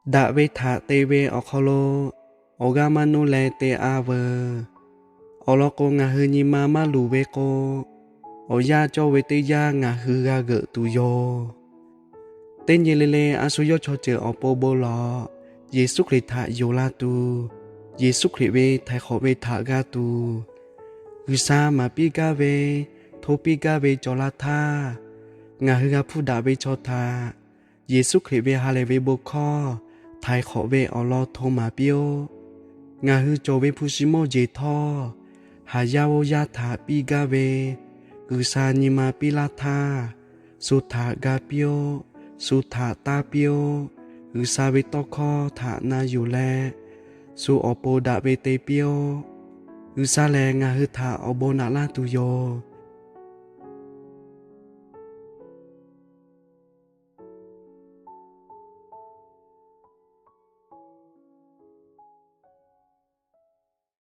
Daꞈ ve htaꞈ te ve awˬ hk'aw lo awˬ g'aˇ maˇ nuˇ leh te-a veuˬ. Awˬ lawn k'o, ngaˬ hui nyi ma maˇ luˬ ve k'o, awˬ yanˇ cawˇ ve teˇ yanˇ ngaˬ hui g'a g'euꞈ tuˬ yoˬ. Teˇ nyi le le a shu yawˇ chaw ceuˬ awˬ pon bon lawˬ, Yeˍsuˆ Hkriꞈ htaꞈ yonˍ la tuˬ, Yeˍsuˆ Hkriꞈ ve htaiˍ hk'awꞈ ve htaꞈ g'a tuˬ, G'uiˬsha maˍ piˇ gaˇ ve, hto piˇ gaˇ ve cawˬ la htaˇ, ngaˬ hui g'a hpuˇ daꞈ ve chaw htaꞈ Yeˍsuˆ Hkriꞈ ve ha lehˬ ve bon hkawˇ htaiˍ hk'awꞈ ve awˬ lawn hto maˍ piˇ-oˆ. Ngaˬ hui cawˬ ve hpu shi mawˇ jeˬ htawˇ, haˍ yaˇ g'awˇ yaˇ htaꞈ piˇ gaˇ ve G'uiˬsha nyi ma piˇ laˇ htaˇ, shu htaꞈ ga piˇ-oˆ. Shu htaꞈ taˇ piˇ-oˆ. G'uiˬsha ve tawˇ hkawˇ htaꞈ na yuˬ leh, shu awˬ pon daꞈ ve te piˇ-oˆ. G'uiˬsha lehˬ ngaˬ hui htaꞈ awˬ bon naꞈ laˇ tuˬ yoˬ.